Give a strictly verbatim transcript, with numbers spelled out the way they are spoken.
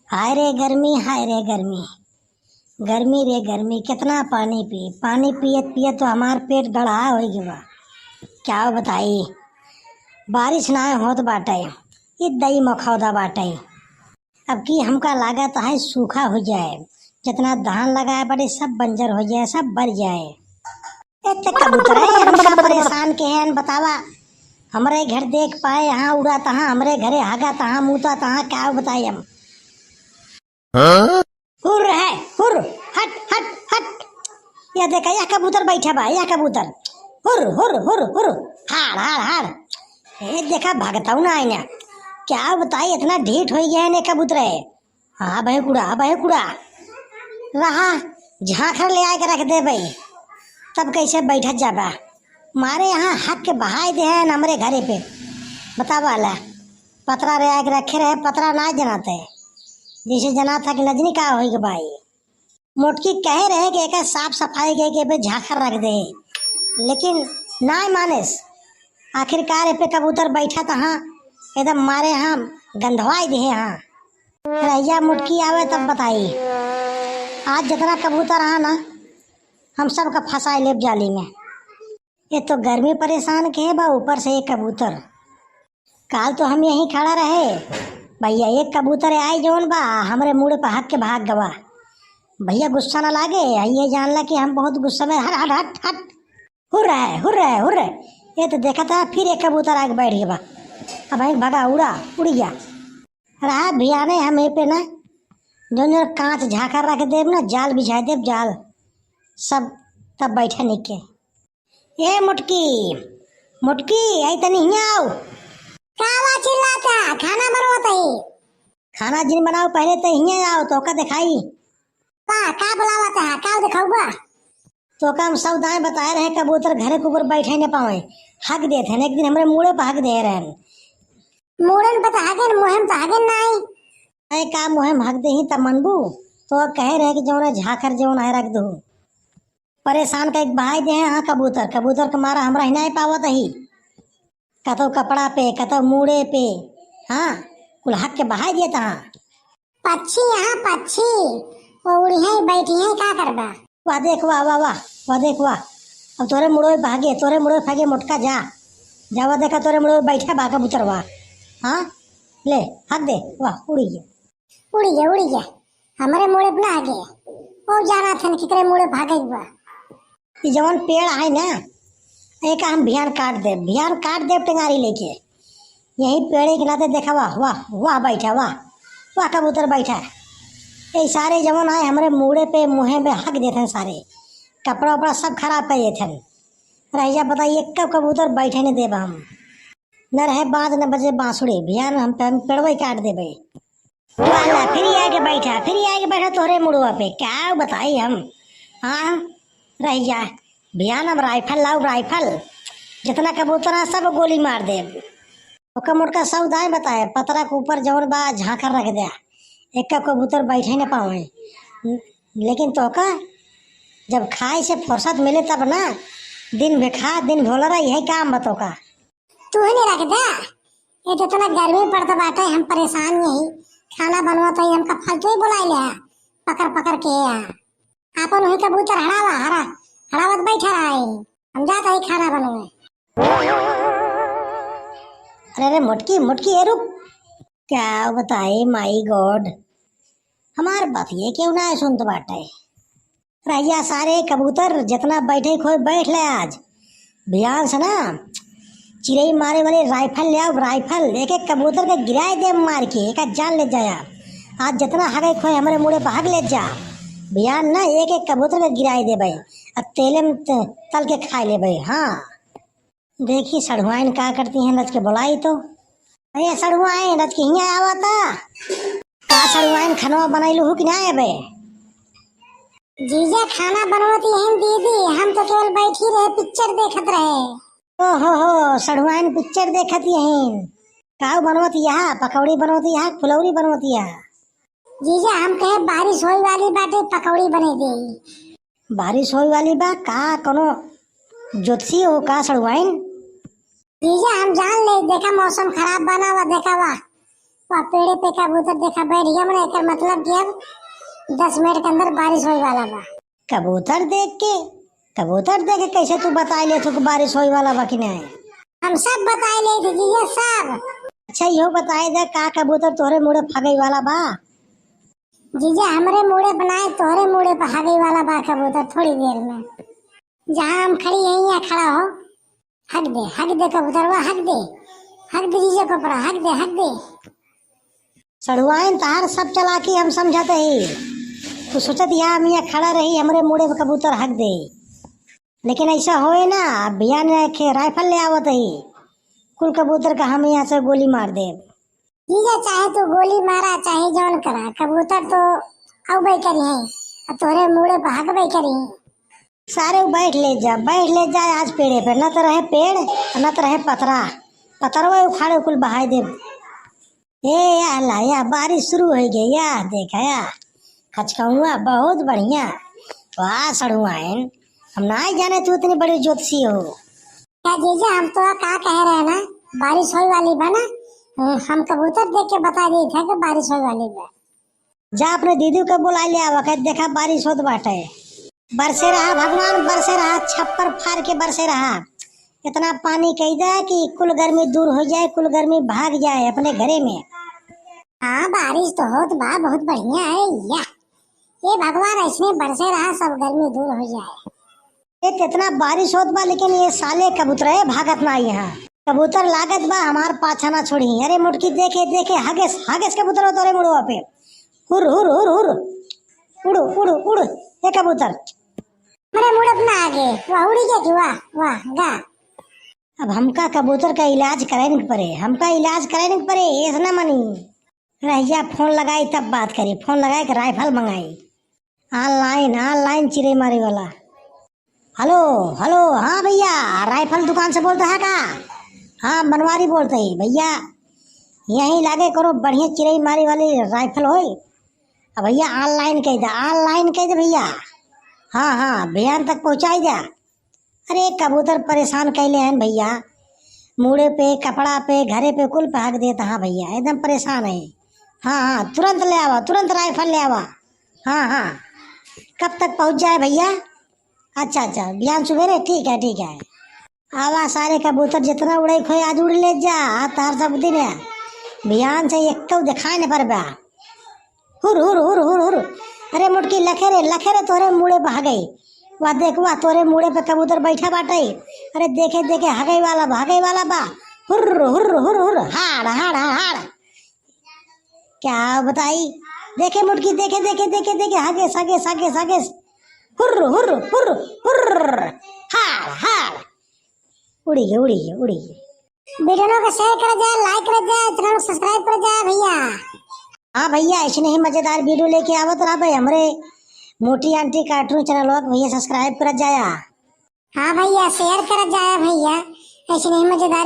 हाय रे गर्मी, हाय रे गर्मी, गर्मी रे गर्मी, केतना पानी पी। पानी पियत पियत तो हमार पेट गड़हा होइ गवा। का बताई, बारिश नाय होत बाटइ, ई दई मखौदा बाटइ। अब की हमका लागत है सूखा होइ जाए, जितना धान लगाए बाटे सब बंजर होइ जाए, सब बर जाए। ए त कबूतर है, हमका परेशान के हैं, बतावा। हमरे घर देख पाए, यहाँ उड़ा तहाँ, हमरे घरे हागा तहाँ, मूता तहाँ, का बताई हम। हुर है, हुर, हट, हट, हट। या देखा, या कबूतर बैठा बा, या कबूतर। हुर, हुर, हुर, हुर, हाड़, हाड़, हाड़। ए देखा, भागताऊ ना आइना। का बताई, इतना ढीठ होइ गया है ने कबूतर है। हाँ बहे कुड़ा, हाँ बहे कुड़ा। रहा, झांखर ले आए के रख देबे, तब कैसे बैठत जाबा। मारे यहाँ हक के बहाई दे हैं हमरे घरे पे। बतावा ला, पतरा ले आए के रखे रहे, पतरा ना जनाते, जैसे जनाता कि नजनी का होई के भाई। मोटकी कहे रहे कि एका साफ सफाई के, के पे झांखर रख दे, लेकिन नाय मानेस। आखिरकार ए पे कबूतर बैठा तहाँ एकदम मारे हम गंधवाई दिहे हाँ। रहिया मोटकी आवे तब बताई। आज जितना कबूतर रहा ना, हम सब का फंसाए लेब जाली में। ये तो गर्मी परेशान के बा, ऊपर से ये कबूतर। काल तो हम यहीं खड़ा रहे भैया, एक कबूतर आई जौन बा, हमरे मुड़े पे हक के भाग गवा। भैया गुस्सा ना लागे, ये जानला कि हम बहुत गुस्सा में, हट, हट, हट, हट। हुर्रे, हुर्रे, हुर्रे। ये तो देखा था, फिर एक कबूतर आके बैठ गया बा। अब एक भगा, उड़ा, उड़ गया। रहा भियाने हम ए पे ना, जौन जौन कांच झांखर रख देब ना, जाल बिछा देब, जाल। सब तब बैठे निके। ए मोटकी, मोटकी, आई तनी हियाँ आओ। का बा चिल्लाता? खाना बनवत हई। खाना जिन बनाओ, पहले तो हियाँ आओ, तोका देखाई। का, का बुलावत है? का देखाऊ बा? तोका हम सब दाएं बताए रहे, कबूतर घरे के ऊपर बैठे न पावे, हक देत हैं। एक दिन हमरे मूड़े पे हक दे रहन। मूड़न पे तो हगेन, मुँहे में तो हगेन नाई। अरे का मुँहे में हक देही तब मनबू? तो कहे रहे कि जौन झांखर जौन है रख दू। परेशान कइके बहाई देहे हाँ कबूतर, कबूतर के मारा हमरा हिनाए पावत ही। कतौ कपड़ा पे, कतौ मूड़े पे, हाँ, कुल हक के बहाई देत हाँ। पक्षी यहाँ पक्षी, वो उड़िहैं, बैठिहैं, का करबा? वाह देख, वाह, वाह, वाह, वाह देख, वाह। अब तोरे मुड़ो पे भागे, तोरे मुड़ो पे भागे मोटका, जा। जा, वाह देखा, तोरे मुड़ो पे बैठा बा कबूतर, वाह। हाँ, ले, हक दे, वाह, उड़ी गया। उड़ी गया, उड़ी गया। हमरे मुड़े पे ना आगे। वो जाना थे न केकरे मुड़े पे भागे बा। ई जवन पेड़ है ना, एका हम भियान काट देब, भियान काट देब टेंगारी लेके। यही पेड़ के नाते देखा, वाह, वाह, वाह बैठा, वाह, वाह कबूतर बैठा। ये सारे जवन आए हमरे मुड़े पे, मुँहे पे हक देत हैं सारे। कपड़ा उपड़ा सब खराब कर देत हैं। रहिया बताइए, कब कबूतर बैठे नहीं देब हम। न रहे बाज न बजे बांसुरी, भियान हम पे, हम पेड़वा ही काट देबे। वाला, फिर आके बैठा, फिर आके बैठा तोहरे मुड़वा पे, का बताई हम? हाँ, रहिया, भियान हम राइफल लाउब, राइफल, जितना कबूतर है सब गोली मार देब। ओका मोटका सब दाएं बताए, पतरा के ऊपर जौन बा झांखर रख द्या, एक कबूतर बैठे न पावे। लेकिन तोका जब खाए से फुर्सत मिले तब ना, दिन भे खा, दिन भोला रहा, यही काम बा तोका। तू ही नहीं रख द्या, ये तो इतना गर्मी पड़त बाटे, हम परेशान यही, खाना बनवत हई, हमका फालतू ही बुलाए ले, पकड़ पकड़ के यहाँ। आपन वही कबूतर हड़ावा, हरा, हड़ावत बैठा रहा है, हम जात हई खाना बनवे। अरे रे मोटकी, मोटकी, ए रुक। का बताई, my God, हमार बतिये केहू ना सुनत बाटे। रहिया सारे कबूतर, जितना बैठे खोए बैठ ले आज। भियान से ना चिरई मारे वाले राइफल ले आओ, राइफल, एक एक कबूतर के गिराए दे मार के, एक जान ले जाया। आज जितना हगे खोए हमरे मुड़े पर हग ले जा। भियान ना एक एक कबूतर के गिराए देबे, अब तेले में त-, तल के खाए लेबे। हाँ। देखी सढ़ुआइन का करती हैं, रच के बुलाई तो। अरे सढ़ुआइन, रच के हियाँ आवा ता। का सढ़ुआइन, खनवा बनैलू हु कि ना अबे? जीजा खाना बनवती हैं दीदी, हम तो केवल बैठी रहे, पिक्चर देखत रहे। ओ हो हो, सढ़ुआइन पिक्चर देखत यहीं। काऊ बनवत यहाँ, पकौड़ी बनवत यहाँ, फुलौरी बनवत यहाँ। जीजा हम कहे बारिश होई वाली बाटे, पकौड़ी बने दे। बारिश होई वाली बा का, कोनो ज्योतिषी हो का सड़ुआइन? जीजा हम जान ले, देखा मौसम खराब बना हुआ, देखा हुआ वह पेड़े पे कबूतर देखा बैठ गया, मने एकर मतलब कि अब दस मिनट के अंदर बारिश होए वाला बा। कबूतर देख के, कबूतर देख के कैसे तू बताए लेत हो कि बारिश होए वाला बा कि नहीं? हम सब बताए लेत है जीजा, सब। अच्छा, इहो बताए दे, का कबूतर तोहरे मुड़े हगई वाला बा? जीजा, हमरे मुड़े पे नाय, तोहरे मुड़े पे हगई वाला बा कबूतर थोड़ी देर में। जहाँ हम खड़ी हैं, यहाँ खड़ा हो, हग दे, हग दे कबूतरवा, हग दे, हग दे जीजा कपड़ा, हग दे, हग दे। सड़ुआइन, तहार सब चालाकी हम समझत ही। तू सोचत यहाँ हम यहाँ खड़ा रही, हमरे मुड़े पे कबूतर हग दे, लेकिन ऐसा होए ना, अब बिहान खे राइफल ले आवत ही, कुल कबूतर का हम यहाँ से गोली मार देब। जीजा, चाहे तू गोली मारा, चाहे जौन करा, कबूतर तो अउबे करी है, आ तोहरे मुड़े पे हगबे करी है। सारे बैठ ले जा, बैठ ले जा आज पेड़े पे, न तो रहे पेड़, न तो रहे पतरा, पतरवा उखाड़े कुल बहाई देब। ए, या ला, या बारिश शुरू होइ गई, या देखा, या खचकौआ, बहुत बढ़िया। वाह सड़ुआइन, हम नाहीं जाने तू इतनी बड़ी ज्योतिषी हो। का जीजा, हम तो का कह रहे हैं ना, बारिश होए वाली बा ना, हम कबूतर देख के बता देत है कि बारिश होए वाली बा। जा अपने दीदी के बुलाए ले आवा, कह देखा बारिश होत बाटे। बरसे रहा भगवान, बरसे रहा, छप्पर फाड़ के बरसे रहा। इतना पानी कह दे कि कुल गर्मी दूर हो जाए, कुल गर्मी भाग जाए अपने घरे में। हाँ, बारिश तो होत बा, बहुत बढ़िया है या। ये भगवान ऐसने बरसे रहा, सब गर्मी दूर हो जाए। ए, कितना बारिश होत बा, लेकिन ये साले कबूतर है, भागत ना यहाँ। कबूतर लागत बा हमार पाछा ना छोड़ी। अरे मोटकी, देखे देखे हगेस, हगेस कबूतर हो तोरे मुड़वा पे। हुर हुर हुर हुर, उड़ उड़ उड़, ए कबूतर। हमरे मुड़े पे ना आगे, वाह उड़ी गया कि वाह, वाह गा। अब हमका कबूतर का इलाज कराइन के परे, हमका इलाज कराइन के परे, ऐसा ना मानी। रहिया फोन लगाई तब बात करी, फोन लगाई के राइफल मंगाई। ऑनलाइन, ऑनलाइन चिरई मारे वाला। हेलो, हेलो, हाँ भैया, राइफल दुकान से बोलता है का? हाँ, बनवारी बोलते ही भैया, यहीं लागे करो बढ़िया चिरई मारे वाली राइफल होई। अब भैया ऑनलाइन कह दे, ऑनलाइन कह दे भैया। हाँ, हाँ, बिहान तक पहुँचाई जा। अरे कबूतर परेशान कैले हैं भैया, मुड़े पे, कपड़ा पे, घरे पे, कुल पे हग देता। हाँ भैया, एकदम परेशान है। हाँ, हाँ, तुरंत ले आवा, तुरंत राइफल ले आवा। हाँ, हाँ, कब तक पहुँच जाए भैया? अच्छा, अच्छा, बिहान सुबेरे, ठीक है, ठीक है। आवा सारे कबूतर जितना उड़े खोए आज उड़ ले जा, आज तार सब दिन है। बिहान से एक दिखाए न पर बा। हुर, हुर, हुर, हुर, हुर। अरे मोटकी लखे रे, लखे रे, तोरे मुड़े पे हगई। वाह देख, वाह, तोरे मुड़े पे कबूतर बैठा बाटे। अरे देखे, देखे, हगई वाला बा, हगई वाला बा। हुर, हुर, हुर, हुर, हाड़, हाड़, हाड़, हाड़। क्या बताई? देखे मोटकी, देखे, देखे, देखे, देखे, हगेस, हगेस, हगेस, हगेस। हुर, हुर, हुर, हुर, हाड़, हाड़। उड़ी गए, उड़ी गए, उड़ी गए। वीडियो को share कर जाए, like कर जाए, channel को subscribe कर जाए भैया। हाँ भैया, ऐसे नहीं मजेदार वीडियो लेके आवत रहा भाई हमरे मोटी आंटी cartoon channel को भैया subscribe कर जाया। हाँ भैया, share कर जाया भैया, ऐसे नहीं मजेदार